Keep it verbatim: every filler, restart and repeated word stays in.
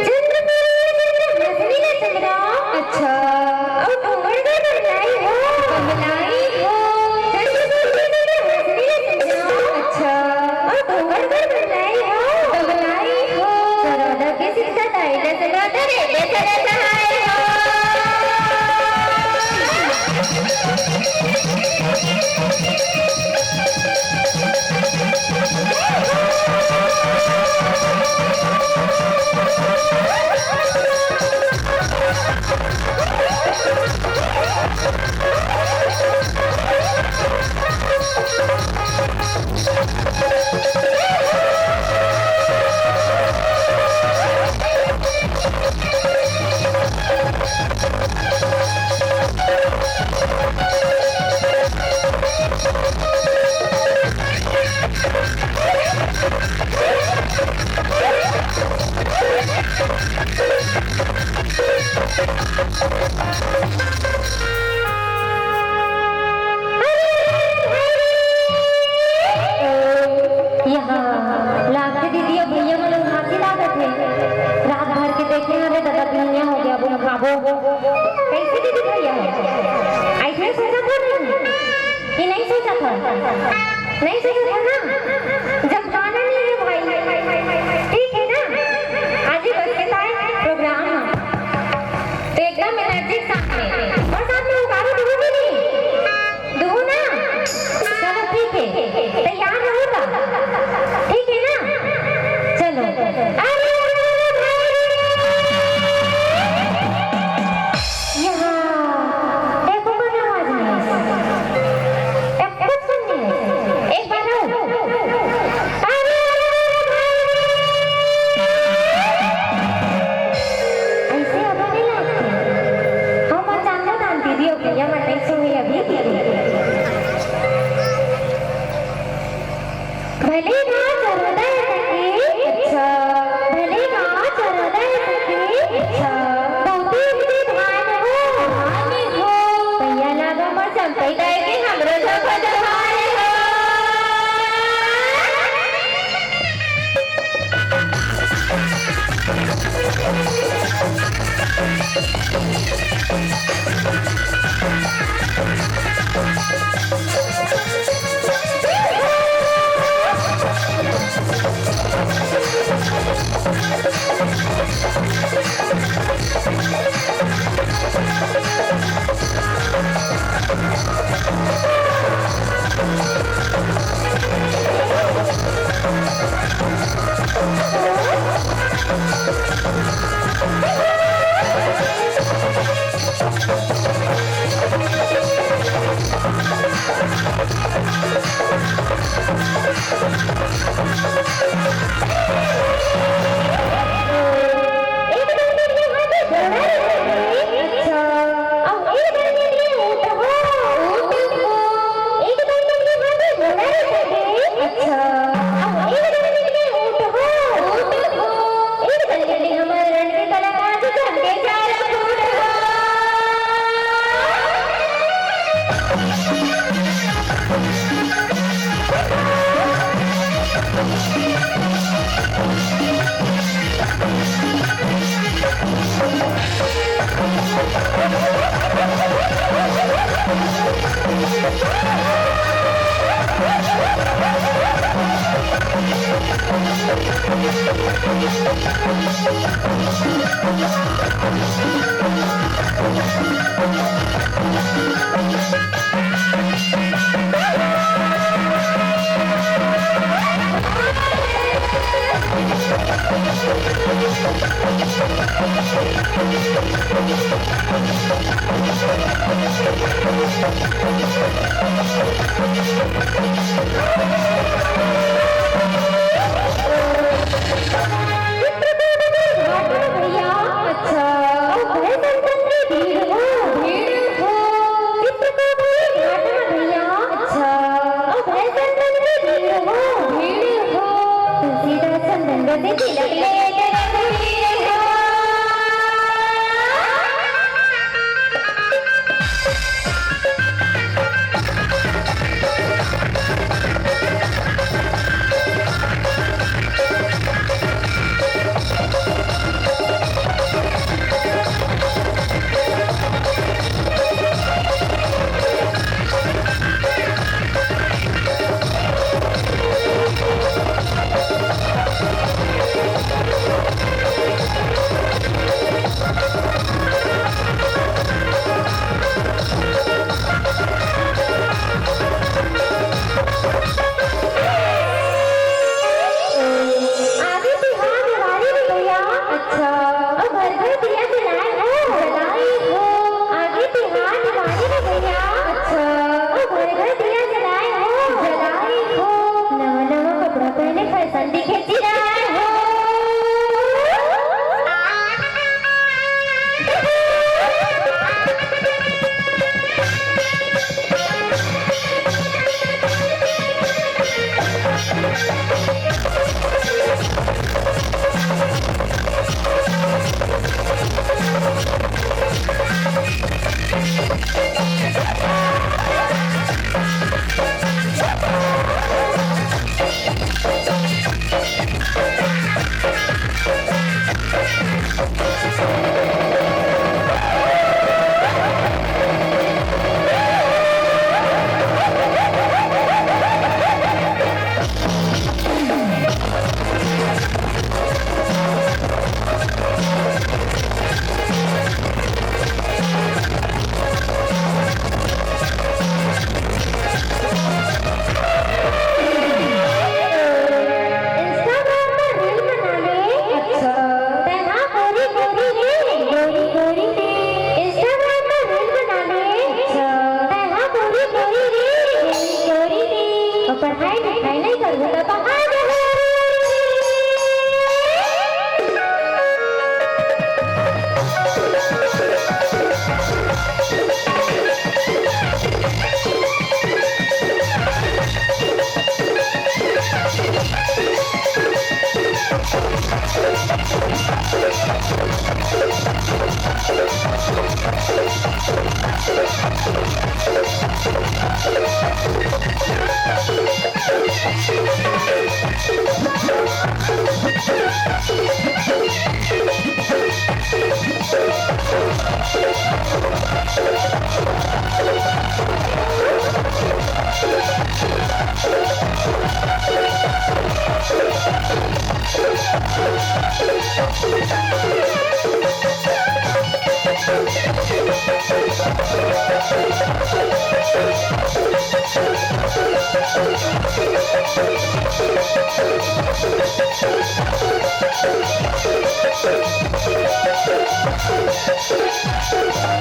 चंद्रपुरी में चंद्र हंसनी ले चंद्रा। अच्छा। अउ डोंगरगढ़ बमलाई हो। बमलाई हो। चंद्रपुरी में चंद्र हंसनी ले चंद्रा। अच्छा। अउ डोंगरगढ़ बमलाई हो। बमलाई हो। करौदा के सिक्का ताई ले चंद्रा, तेरे बेचले सहाय हो। यहाँ लागथे दीदी, अब भैया मन ला उहासी लागत हे। रात भर के देखे हवे, ददा बिहनिया हो गया, अब हम खाबो। कैसे दीदी भैया हो? ऐसे सोचा था नहीं कि नहीं सोचा था? नहीं सोचा था ना? जब खाना नहीं है भाई, ठीक है ना? आज ही बस के time program है। तो एकदम energy के साथ में, और साथ में उगारू दूंगी नहीं। दूँ ना? चलो ठीक है, तैयार रहो ना? ठीक है ना? चलो। अरे, अरे, अरे, भाई रे। यहाँ देखो, कोई आवाज नहीं है। एक कुछ सुन नहीं है। एक बार और। अरे, अरे, अरे, भाई रे। ऐसे अब नहीं लगते। हम अचानक आंटी जी हो गई, हम नहीं सोए अभी। भले ना चरोदा है सखी। अच्छा। भले ना चरोदा है सखी। अच्छा। बहुते इनके धान हो। धान हो। भैया लागा मोर चंपई दाई के हमरो झपा झपाए हो। एक दंगे के हाथे घोड़ा रहिथे। अच्छा। अउ एक दंगे के ऊंट हो। ऊंट हो। एक दंगे के हाथे घोड़ा रहिथे। अच्छा। अउ एक दंगे के ऊंट हो। ऊंट हो। एक दंगे के हमर रण के कलाकार जी चंपई चार फूट हो। भैया, अच्छा, अउ भय संतन के भीड़ हो। भीड़ हो। चित्रकूट के घाट में भैया, अच्छा, अउ भय संतन के भीड़ हो। भीड़ हो। तुलसीदास चंदन के तिलक ले के रघुवीर हो। आगे तिहार दिवाली में भैया, अच्छा, अउ घर घर दिया जलाए हो। जलाए हो। आगे तिहार दिवाली में भैया, अच्छा, अउ घर घर दिया जलाए हो। जलाए हो। नवा नवा कपड़ा पहने फैशन दिखे चिराए हो। Instagram पर reel बना ले। अच्छा। तैं हा गोरी गोरी रे। गोरी गोरी रे। Instagram पर reel बना ले। अच्छा। तैं हा गोरी गोरी रे। गोरी गोरी रे। अउ पढ़ाई लिखाई नइ करबो त बाहर जाहूं।